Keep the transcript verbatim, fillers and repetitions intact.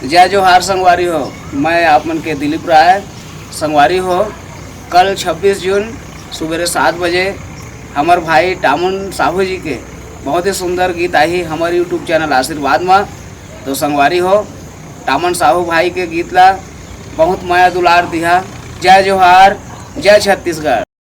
जय जोहार संगवारी हो, मैं आप मन के दिलीप राय। संगवारी हो, कल छब्बीस जून सुबेरे सात बजे हमर भाई टामन साहू जी के बहुत ही सुंदर गीत आही हमर YouTube चैनल आशीर्वाद म। तो संगवारी हो, टामन साहू भाई के गीत ला बहुत मया दुलार दिहा। जय जोहार, जय छत्तीसगढ़।